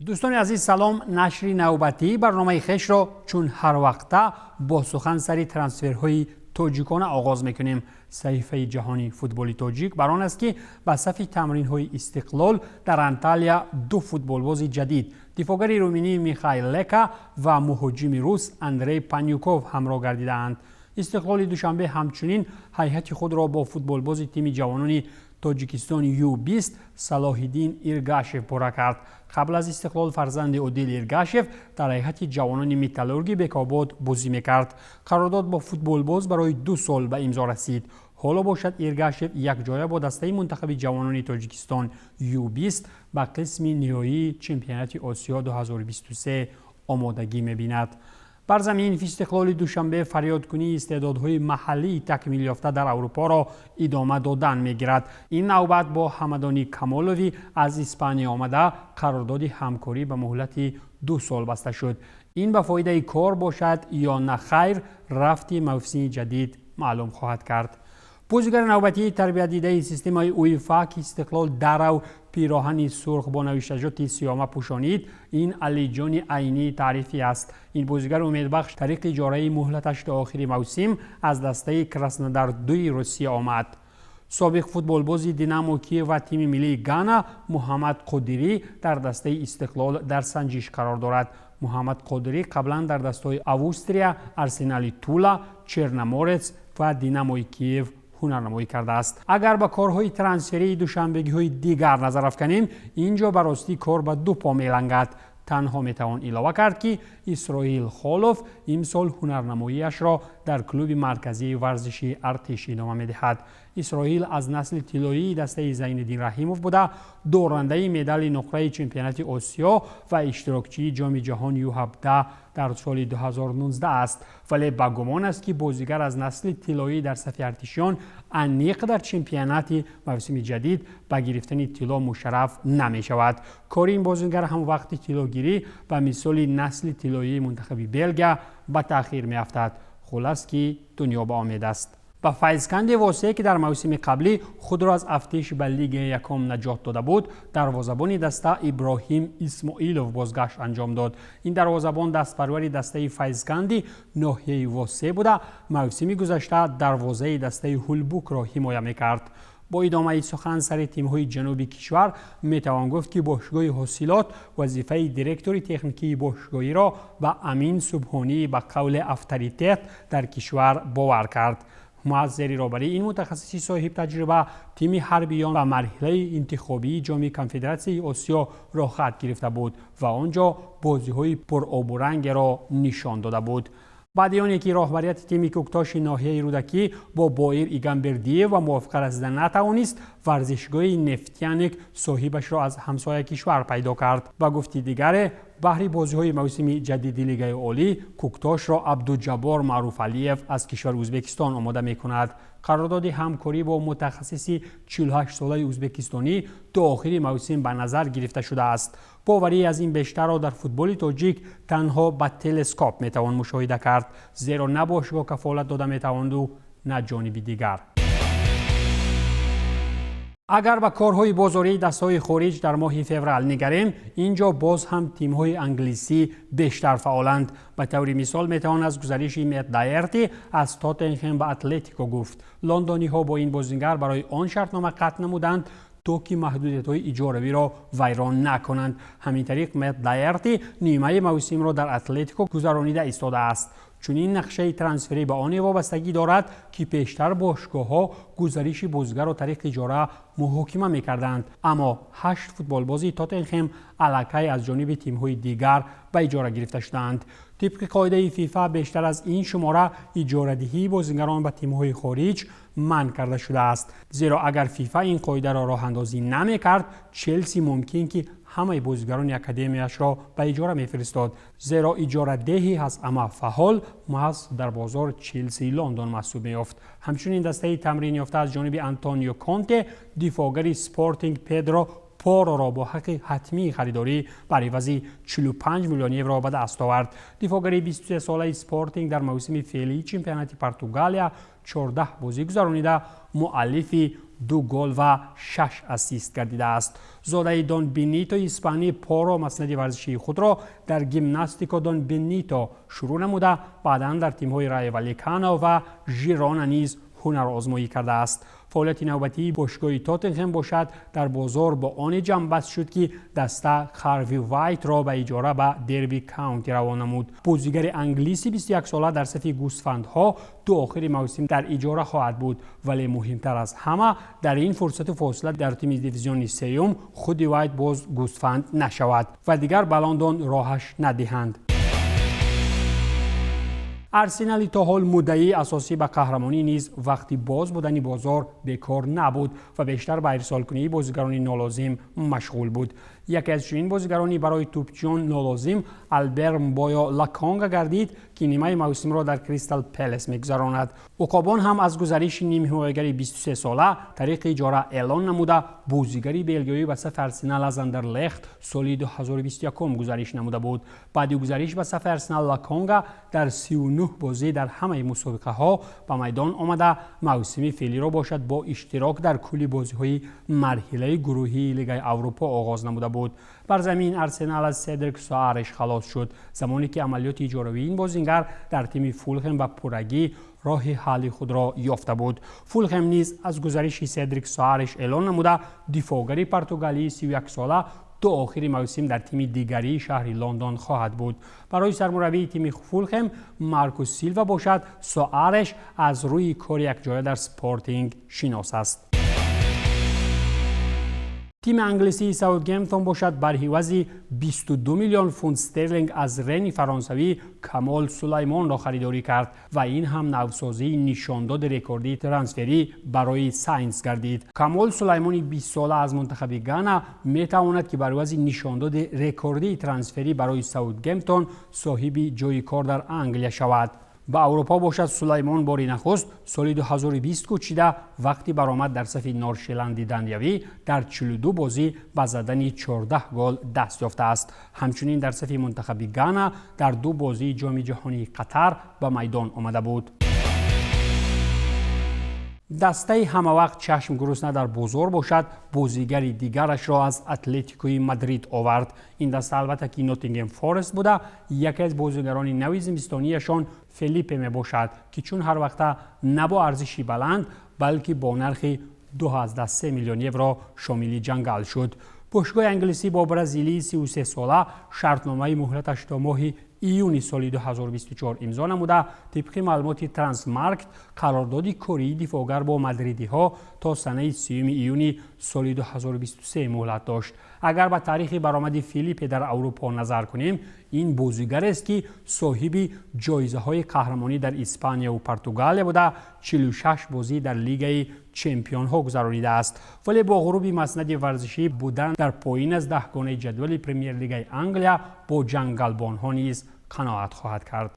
Дӯстони азиз, салом. Нашри навбатии барномаи хешро чун ҳарвақта бо сухан сари трансферҳои тоҷикона оғоз мекунем. Саҳифаи ҷаҳони футболи тоҷик бар он аст, ки ба сафи тамринҳои Истиқлол дар Анталия ду футболбози ҷадид, дифоъгари руминӣ Михаил Лека ва муҳоҷими рус Андрей Панюков, ҳамроҳ гардидаанд. Истиқлоли Душанбе ҳамчунин ҳайати худро бо футболбози тими ҷавонони Тоҷикистон Ю-20 Салоҳиддин Иргашев пурра кард. Қабл аз Истиқлол фарзанди Одил Иргашев дар ҳайати ҷавонони Металлурги Бекобод бозӣ мекард. Қарордод бо футболбоз барои 2 сол ба имзо расид. Ҳоло бошад, Иргашев якҷоя бо дастаи мунтахаби ҷавонони Тоҷикистон Ю-20 ба қисми ниҳоии чемпионати Осиё 2023 омодагӣ мебинад. Бар замин Истиқлоли Душанбе фарёдкунии истеъдодҳои маҳаллии такмилёфта дар Аврупоро идома додан мегирад. Ин навбат бо Ҳамадони Камолови аз Испания омада қарордоди ҳамкорӣ ба муҳлати 2 сол баста шуд. Ин ба фоидаи кор бошад ё на хайр, рафти мавсими ҷадид маълум хоҳад кард. Бозигари навбатии тарбиятдидаи системаи УЕФА, ки Истиқлол дарав пироҳани сурх бо навиштаҷоти сиёма пӯшонид, ин Алиҷони Айнии таърифӣ аст. Ин бозигари умедбахш тариқи иҷораи муҳлаташ то охири мавсим аз дастаи Краснодар дуи Русия омад. Собиқ футболбози Динамо Киев ва тими миллии Гана Муҳаммад Қодирӣ дар дастаи Истиқлол дар санҷиш қарор дорад. Муҳаммад Қодирӣ қаблан дар дастҳои Австрия, Арсенали Тула, Черноморец ва Динамои Киев ҳунарнамоӣ кардааст. Агар ба корҳои трансферии душанбегиҳои дигар назар афканем, ин ҷо ба ростӣ кор ба ду по мелангад. Танҳо метавон илова кард, ки Исроил Холов имсол ҳунарнамоиашро дар клуби марказии варзишии Артиш идома медиҳад. Исроил аз насли тиллоии дастаи Зайниддин Раҳимов буда, дорандаи медали нуқраи чемпионати Осиё ва иштирокчии Ҷоми ҷаҳон Ю-17 дар соли 2019 аст. Вале ба гумон аст, ки бозигар аз насли тиллоӣ дар сафи артишиён аниқ дар чемпионати мавсими ҷадид ба гирифтани тилло мушарраф намешавад. Кори ин бозигар ҳам вақти тиллогирӣ ба мисоли насли тиллоии мунтахаби Белгия ба таъхир меафтад. Хулас, ки дунё ба омед аст. Ба Файзканди Восеъ, ки дар мавсими қаблӣ худро аз афтиш ба лигаи якум наҷот дода буд, дарвозабони даста Иброҳим Исмоилов бозгашт анҷом дод. Ин дарвозабон дастпарвари дастаи Файзканди ноҳияи Восеъ буда, мавсими гузашта дарвозаи дастаи Ҳулбукро ҳимоя мекард. Бо идомаи сухан сари тимҳои ҷануби кишвар метавон гуфт, ки бошгоҳи Ҳосилот вазифаи директори техникии бошгоҳиро ба Амин Субҳонӣ, ба қавли авторитет дар кишвар, бовар кард. Маҳз зери роҳбарии ин мутахассиси соҳибтаҷриба тими ҳарбиён ба марҳилаи интихобии Ҷоми Конфедератсияи Осиё роҳхат гирифта буд ва он ҷо бозиҳои пуробурангеро нишон дода буд. Баъди оне ки роҳбарияти тими Кӯктоши ноҳияи Рӯдакӣ бо Боир Иганбердиев ба мувофиқа расида натавонист, варзишгоҳи Нефтяник соҳибашро аз ҳамсоя кишвар пайдо кард. Ба гуфти дигаре, баҳри бозиҳои мавсими ҷадиди лигаи олӣ Кӯктошро Абдуҷаббор Маъруфалиев аз кишвари Ӯзбекистон омода мекунад. Қарордоди ҳамкорӣ бо мутахассиси 48-солаи ӯзбекистонӣ то охири мавсим ба назар гирифта шудааст. Боварӣ аз ин бештарро дар футболи тоҷик танҳо ба телескоп метавон мушоҳида кард, зеро на бошгоҳ кафолат дода метавонду, на ҷониби дигар. Агар ба корҳои бозории дастҳои хориҷ дар моҳи феврал нигарем, ин ҷо боз ҳам тимҳои англисӣ бештар фаъоланд. Ба таври мисол, метавон аз гузариши Мет Дайерти аз Тоттенхем ба Атлетико гуфт. Лондониҳо бо ин бозингар барои он шартнома қатъ намуданд, то ки маҳдудиятҳои иҷоравиро вайрон накунанд. Ҳамин тариқ, Мет Дайерти нимаи мавсимро дар Атлетико гузаронида истодааст. Чунин нақшаи трансферӣ ба оне вобастагӣ дорад, ки пештар бошгоҳҳо гузариши бозигарро тариқи иҷора муҳокима мекарданд, аммо ҳашт футболбози Тоттенхем аллакай аз ҷониби тимҳои дигар ба иҷора гирифта шудаанд. Тибқи қоидаи ФИФА, бештар аз ин шумора иҷорадиҳии бозигарон ба тимҳои хориҷ манъ карда шудааст, зеро агар ФИФА ин қоидаро роҳандозӣ намекард, Челси мумкин ки ҳамаи бозигарони академияшро ба иҷора мефиристод, зеро иҷорадеҳи аз ҳама фаъол маҳз дар бозор Челсии Лондон маҳсуб меёфт. Ҳамчунин дастаи тамринёфта аз ҷониби Антонио Конте дифоъгари Спортинг Педро Пороро бо ҳаққи ҳатмии харидорӣ бар ивази 45 миллион евро ба даст овард. Дифоъгари 23-солаи Спортинг дар мавсими феълии чемпионати Португалия 14 бозӣ гузаронида, муаллифи 2 гол ва 6 ассист гардидааст. Зодаи Дон Бенито испанӣ поро маснади варзишии худро дар Гимнастико Дон Бенито шурӯъ намуда, баъдан дар тимҳои Райо Валекано ва Жирона низ ҳунарозмоӣ кардааст. Фаъолияти навбатии бошгоҳи Тоттенхем бошад дар бозор бо оне ҷамъбаст шуд, ки даста Харви Вайтро ба иҷора ба Дерби Каунти равон намуд. Бозигари англиси 21 сола дар сафи гӯсфандҳо ду охири мавсим дар иҷора хоҳад буд, вале муҳимтар аз ҳама, дар ин фурсату фосила дар тими дивизиони сеюм худи Вайт боз гӯсфанд нашавад ва дигар ба Лондон роҳаш надиҳанд. Арсенали то ҳол муддаии асосӣ ба қаҳрамонӣ низ вақти боз будани бозор бекор набуд ва бештар ба ирсолкунии бозигарони нолозим машғул буд. Яке аз чунин бозигарони барои тӯпчиён нолозим Албер Мбойо Лаконга гардид, ки нимаи мавсимро дар Кристал Пелес мегузаронад. Уқобон ҳам аз гузариши нимҳимоягари 23 сола тариқи иҷора эълон намуда, бозигари белгиёӣ ба сафи Арсенал аз Андерлехт соли 2021 гузариш намуда буд. Баъди гузариш ба сафи Арсенал Лаконга дар 39 бозӣ дар ҳамаи мусобиқаҳо ба майдон омада, мавсими феълиро бошад бо иштирок дар кулли бозиҳои марҳилаи гурӯҳии Лигаи Аврупо оғоз намуда буд. Бар замин Арсенал аз Седрик Соареш халос шуд, замоне ки амалиёти иҷоравии ин бозингар дар тими Фулхем ба пуррагӣ роҳи ҳалли худро ёфта буд. Фулхем низ аз гузариши Седрик Соареш эълон намуда, дифоъгари португалии 31 сола то охири мавсим дар тими дигарии шаҳри Лондон хоҳад буд. Барои сармураббии тими Фулхем Маркус Силва бошад, Соареш аз рӯи кори якҷоя дар Спортинг шинос аст. Тими англисии Саутгемптон бошад бар ҳивази 22 миллион фунт стерлинг аз Рени фаронсавӣ Камол Сулаймонро харидорӣ кард ва ин ҳам навсозии нишондоди рекордии трансферӣ барои Сайнтс гардид. Камол Сулаймони 20 сола аз мунтахаби Гана метавонад, ки бар ивази нишондоди рекордии трансферӣ барои Саутгемптон соҳиби ҷойи кор дар Англия шавад. Ба Аврупо бошад Сулаймон бори нахуст соли 2020 кӯчида, вақти баромад дар сафи Норшеланди даниявӣ дар 42 бозӣ ба задани 14 гол даст ёфтааст. Ҳамчунин дар сафи мунтахаби Гана дар ду бозии Ҷоми ҷаҳонии Қатар ба майдон омада буд. Дастаи ҳамавақт чашм гурусна дар бозор бошад бозигари дигарашро аз Атлетикои Мадрид овард. Ин даста албатта ки Ноттингем Форест буда, яке аз бозигарони нави зимистонияшон Фелипе мебошад, ки чун ҳар вақта на бо арзиши баланд, балки бо нархи 2,3 миллион евро шомили ҷангал шуд. Бошгоҳи англисӣ бо бразилии 33 сола шартномаи муҳлаташ то моҳи июни соли 2024 имзо намуда, тибқи маълумоти Трансфермаркт, қарордоди кории дифоъгар бо мадридиҳо то санаи 30 июни соли 2023 муҳлат дошт. Агар ба таърихи баромади Филиппе дар Аврупо назар кунем, ин бозигарест, ки соҳиби ҷоизаҳои қаҳрамонӣ дар Испанияву Португалия буда, 46 бозӣ дар Лигаи чемпионҳо гузаронидааст, вале бо ғуруби маснади варзишӣ будан дар поин аз даҳгонаи ҷадвали Премер-лигаи Англия бо ҷангалбонҳо низ қаноат хоҳад кард.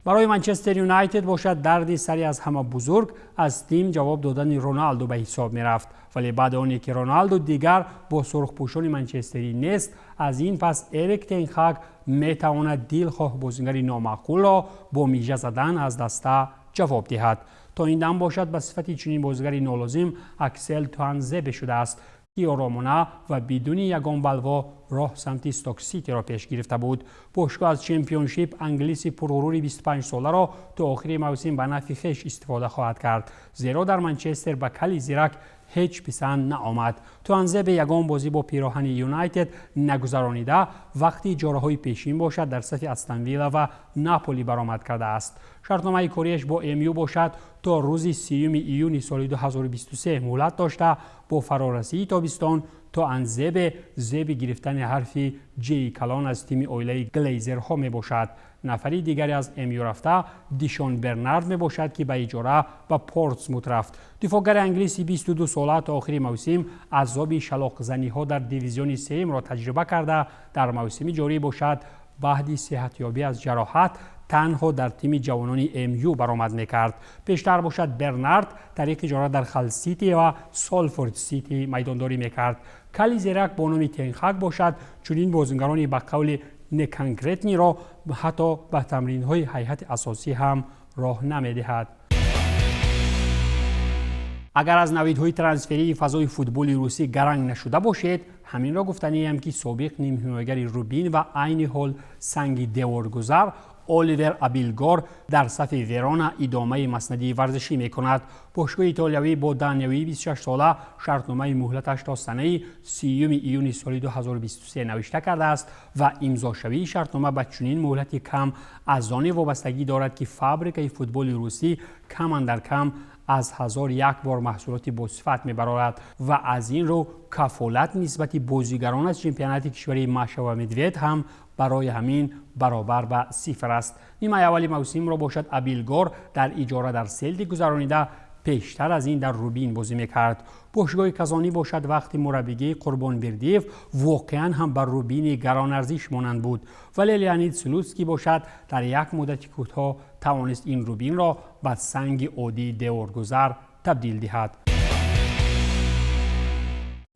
Барои Манчестер Юнайтед бошад, дарди сари аз ҳама бузург аз тим ҷавоб додани Роналду ба ҳисоб мерафт, вале баъди оне ки Роналду дигар бо сурхпӯшони манчестерӣ нест, аз ин пас Эрик Тенхак метавонад дилхоҳ бозигари номаъқулро бо мижа задан аз даста ҷавоб диҳад. То ин дам бошад ба сифати чунин бозигари нолозим Аксел Туанзебе шудааст, ки оромона ва бидуни ягон балво роҳ самти Сток Ситиро пеш гирифта буд. Бошгоҳ аз Чемпионшип англиси пурғурури 25 соларо то охири мавсим ба нафъи хеш истифода хоҳад кард, зеро дар Манчестер ба кали зирак ҳеҷ писанд наомад. Туанзебе ягон бозӣ бо пироҳани Юнайтед нагузаронида, вақти иҷораҳои пешин бошад дар сафи Астон Вилла ва Наполи баромад кардааст. Шартномаи кориаш бо МЮ бошад то рӯзи 30 июни соли 2023 муҳлат дошта, бо фарорасии тобистон Туанзебе зеби гирифтани ҳарфи Ҷи калон аз тими оилаи Глейзерҳо мебошад. Нафари дигаре аз МЮ рафта Дишон Бернард мебошад, ки ба иҷора ба Портсмут рафт. Дифоъгари англиси 22 сола то охири мавсим азоби шалоқзаниҳо дар дивизиони сеюмро таҷриба карда, дар мавсими ҷорӣ бошад баъди сеҳатёбӣ аз ҷароҳат танҳо дар тими ҷавонони МЮ баромад мекард. Пештар бошад Бернард тариқи иҷора дар Хал Сити ва Солфорд Сити майдондорӣ мекард. Кали зерак бо номи Тенхак бошад чунин бозингарони ба қавли неконкретный ро ҳатто ба тамринҳои ҳайати асосӣ ҳам роҳ намедиҳад. Агар аз навидҳои трансферии фазои футболи русӣ гаранг нашуда бошед, ҳаминро гуфтаниям, ки собиқ нимҳимоягари Рубин ва айни ҳол санги деворгузар Оливер Абилгор дар сафи Верона идомаи маснадии варзишӣ мекунад. Бошгоҳи итолиявӣ бо даниявии 26сола шартномаи муҳлаташ то санаи 30 июни соли 2023 навишта кардааст ва имзошавии шартнома ба чунин муҳлати кам аз оне вобастагӣ дорад, ки фабрикаи футболи русӣ кам андар кам аз 1001 бор маҳсулоти босифат мебарорад ва аз ин рӯ кафолат нисбати бозигарон аз чемпионати кишвари Маша ва Медвед ҳам барои ҳамин баробар ба сифр аст. Нимаи аввали мавсимро бошад, Абилгор дар иҷора дар Селтик гузаронида, пештар аз ин дар Рубин бозӣ мекард. Бошгоҳи Казонӣ бошад, вақти мураббигии Қурбон Бердиев воқеан ҳам ба Рубини гаронарзиш монанд буд, вале Леонид Слутский бошад, дар як муддати кӯтоҳ тавонист ин Рубинро ба санги оддии деворгузар табдил диҳад.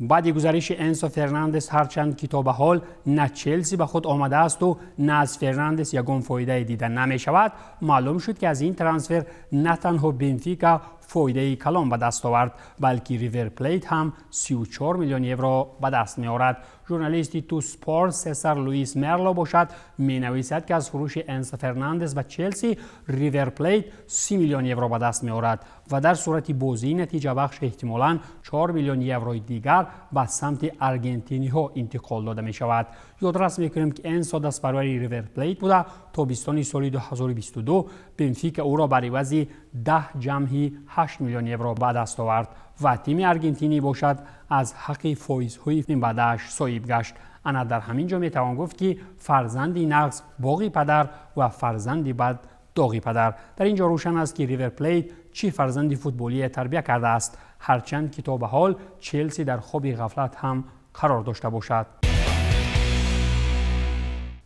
Баъди гузариши Энсо Фернандес, ҳарчанд ки то ба ҳол на Челси ба худ омадаасту на аз Фернандес ягон фоидае дида намешавад, маълум шуд, ки аз ин трансфер на танҳо Бенфика фоидаи калон ба даст овард, балки Ривер Плейт ҳам 34 миллион евро ба даст меорад. Журналисти Ту Спорт Сесар Луис Мерло бошад, менависад, ки аз фурӯши Энсо Фернандес ба Челси Ривер Плейт 30 миллион евро ба даст меорад ва дар сурати бозии натиҷабахш эҳтимолан 4 миллион еврои дигар ба самти аргентиниҳо интиқол дода мешавад. Ёдрас мекунем, ки Энсо дастпарвари Ривер Плейт буда, тобистони соли 2022 Бенфика ӯро бар ивази 10 ҷамъи 8 миллион евро ба даст овард ва тими аргентинӣ бошад, аз ҳаққи фоизҳои минбаъдааш соҳиб гашт. Ана дар ҳамин ҷо метавон гуфт, ки фарзанди нағз боғи падар ва фарзанди бад доғи падар. Дар ин ҷо рӯшан аст, ки Ривер Плейт чӣ фарзанди футболие тарбия кардааст, ҳарчанд ки то ба ҳол Челси дар хоби ғафлат ҳам қарор дошта бошад.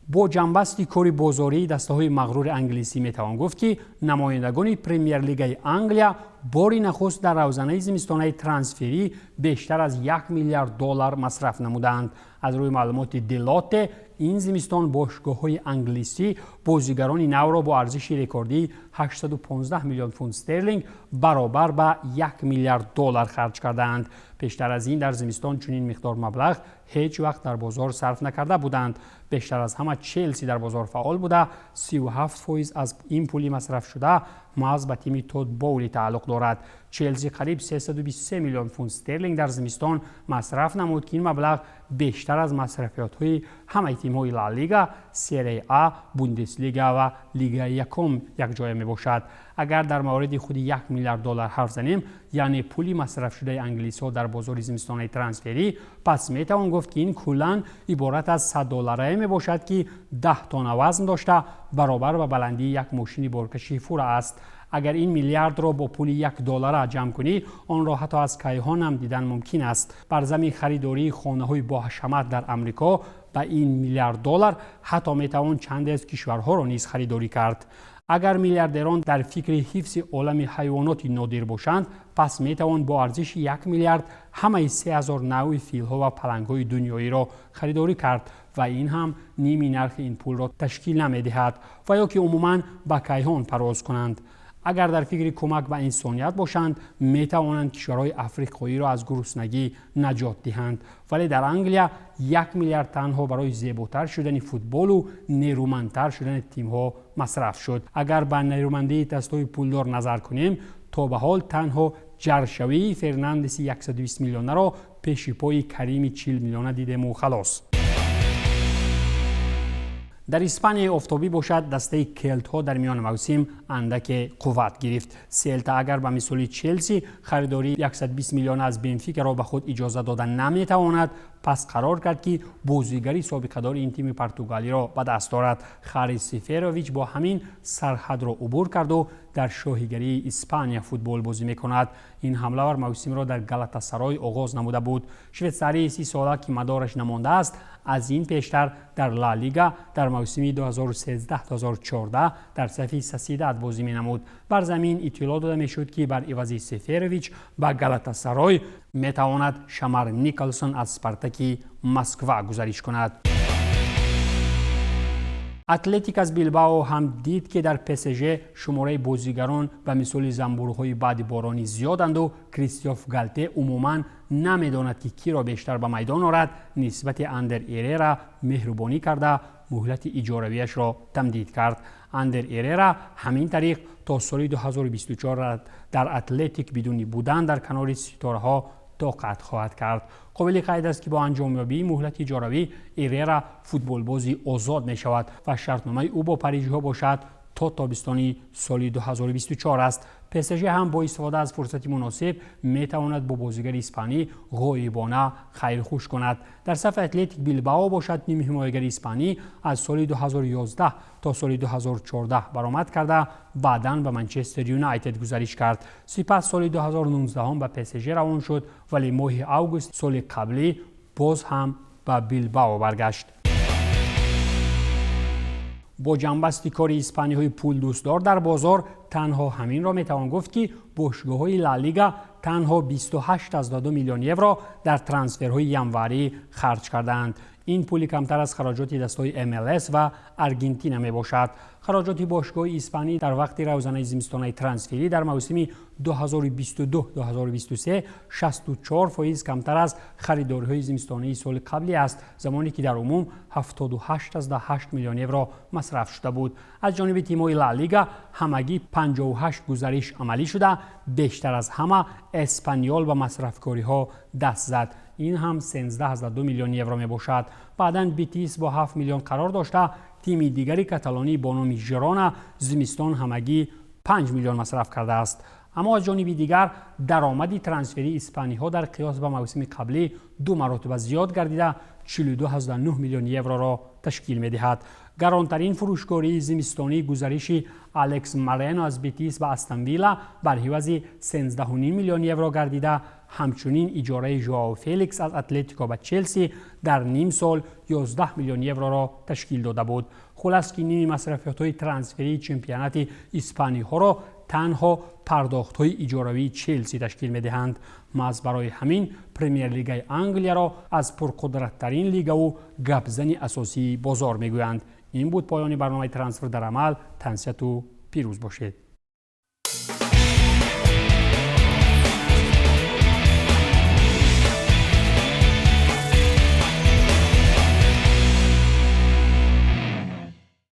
Бо ҷамъбасти кори бозории дастаҳои мағрури англисӣ метавон гуфт, ки намояндагони Премер-лигаи Англия бори нахуст дар равзанаи зимистонаи трансферӣ бештар аз 1 миллиард доллар масраф намуданд. Аз рӯи маълумоти Делоте, ин зимистон бошгоҳҳои англисӣ бозигарони навро бо арзиши рекордии 815 миллион фунт стерлинг, баробар ба 1 миллиард доллар, харҷ кардаанд. Пештар аз ин дар зимистон чунин миқдор маблағ ҳеҷ вақт дар бозор сарф накарда буданд. Бештар аз ҳама Челси дар бозор фаъол буда, 37% аз ин пули масрафшуда маҳз ба тими Тод Боули тааллуқ дорад. Челси қариб 323 миллион фунт стерлинг дар зимистон масраф намуд, ки ин маблағ бештар аз масрафиётҳои ҳамаи тимҳои Ла Лига, Серия А, Бундеслига ва Лигаи якум якҷоя мебошад. Агар дар мавриди худи 1 миллиард доллар ҳарф занем, яъне пули масрафшудаи англисҳо дар бозори зимистонаи трансферӣ, пас метавон гуфт, ки ин куллан иборат аз 100 долларае мебошад, ки 10 тонна вазн дошта, баробар ба баландии як мошини боркаши фура аст. Агар ин миллиардро бо пули як доллара ҷамъ кунӣ, онро ҳатто аз кайҳон ҳам дидан мумкин аст. Бар зами харидории хонаҳои боҳашамат дар Амрико ба ин миллиард доллар ҳатто метавон чанде аз кишварҳоро низ харидорӣ кард. Агар миллиардерон дар фикри ҳифзи олами ҳайвоноти нодир бошанд, пас метавон бо арзиши 1 миллиард ҳамаи 3000 навъи филҳо ва палангҳои дунёиро харидорӣ кард ва ин ҳам ними нархи ин пулро ташкил намедиҳад. Ва ё ки умуман ба кайҳон парвоз кунанд. Агар дар фикри кӯмак ба инсоният бошанд, метавонанд кишварҳои африқоиро аз гуруснагӣ наҷот диҳанд. Вале дар Англия 1 миллиард танҳо барои зеботар шудани футболу нерӯмандтар шудани тимҳо масраф шуд. Агар ба нерӯмандии дастҳои пулдор назар кунем, то ба ҳол танҳо ҷаршавии Фернандеси 120 миллионаро пеши пои Карими 40 миллиона дидему халос. Дар Испанияи офтобӣ бошад, дастаи келтҳо дар миёни мавсим андаке қувват гирифт. Селта агар ба мисоли Челси харидории 120 миллиона аз Бенфикаро ба худ иҷоза дода наметавонад, пас қарор кард, ки бозигари собиқадори ин тими португалиро ба даст дорад. Харис Сеферович бо ҳамин сарҳадро убур карду дар шоҳигарии Испания футбол бозӣ мекунад. Ин ҳамлавар мавсимро дар Галатасарой оғоз намуда буд. Швейтсарии 30сола, ки мадораш намондааст, аз ин пештар дар Ла Лига дар мавсими 2013-2014 дар сафи Сосьедад бозӣ менамуд. Бар замин иттилоъ дода мешуд, ки бар ивази Сеферович ба Галатасарой метавонад Шамар Николсон аз Спартаки Москва гузариш кунад. Атлетик аз Билбао ҳам дид, ки дар ПСЖ шумораи бозигарон ба мисоли занбурҳои баъди боронӣ зиёданду Кристоф Галте умуман намедонад, ки киро бештар ба майдон орад, нисбати Андер Эрера меҳрубонӣ карда, муҳлати иҷоравиашро тамдид кард. Андер Эрера ҳамин тариқ то соли 2024 дар Атлетик бидуни будан дар канори ситораҳо тоқат хоҳад кард. Қобили қайд аст, ки бо анҷомёбии муҳлати иҷоравӣ Эрера футболбози озод мешавад ва шартномаи ӯ бо парижиҳо бошад то тобистони соли 2024 аст. ПСЖ ҳам бо истифода аз фурсати муносиб метавонад бо бозигари испанӣ ғоибона хайрхуш кунад. Дар сафи Атлетик Билбао бошад, нимҳимоягари испанӣ аз соли 2011 то соли 2014 баромад карда, баъдан ба Манчестер Юнайтед гузариш кард. Сипас соли 2019 ба ПСЖ равон шуд, вале моҳи август соли қаблӣ боз ҳам ба Билбао баргашт. Бо ҷамъбасти кори испаниҳои пулдӯстдор дар бозор танҳо ҳаминро метавон гуфт, ки бошгоҳҳои Ла Лига танҳо 28,2 миллион евро дар трансферҳои январӣ харҷ кардаанд. Ин пули камтар аз хароҷоти дастҳои МЛС ва Аргентина мебошад. Хароҷоти бошгоҳи испанӣ дар вақти равзанаи зимистонаи трансферӣ дар мавсими 2022-2023 64% камтар аз харидориҳои зимистонаи соли қаблӣ аст, замоне ки дар умум 78,8 миллион евро масраф шуда буд. Аз ҷониби тимҳои Ла Лига ҳамагӣ 58 гузариш амалӣ шуда, бештар аз ҳама Эспаньол ба масрафкориҳо даст зад. Ин ҳам 13,2 миллион евро мебошад. Баъдан Битис бо 7 миллион қарор дошта, тими дигари каталонӣ бо номи Жирона зимистон ҳамагӣ 5 миллион масраф кардааст. Аммо аз ҷониби дигар даромади трансферии испаниҳо дар қиёс ба мавсими қаблӣ ду маротиба зиёд гардида, 42,9 миллион евроро ташкил медиҳад. Гаронтарин фурӯшгории зимистонӣ гузариши Алекс Марено аз Бетис ба Астон Вилла бар ҳивази 13,5 миллион евро гардида, ҳамчунин иҷораи Жоао Феликс аз Атлетико ба Челси дар ним сол 11 миллион евроро ташкил дода буд. Хулас, ки ними масрафиётҳои трансферии чемпионати испаниҳоро танҳо пардохтҳои иҷоравии Челси ташкил медиҳанд. Маҳз барои ҳамин Премер-лигаи Англияро аз пурқудраттарин лигаву гапзани асосии бозор мегӯянд. Ин буд поёни барномаи «Трансфер дар амал». Тансиҳату пирӯз бошед.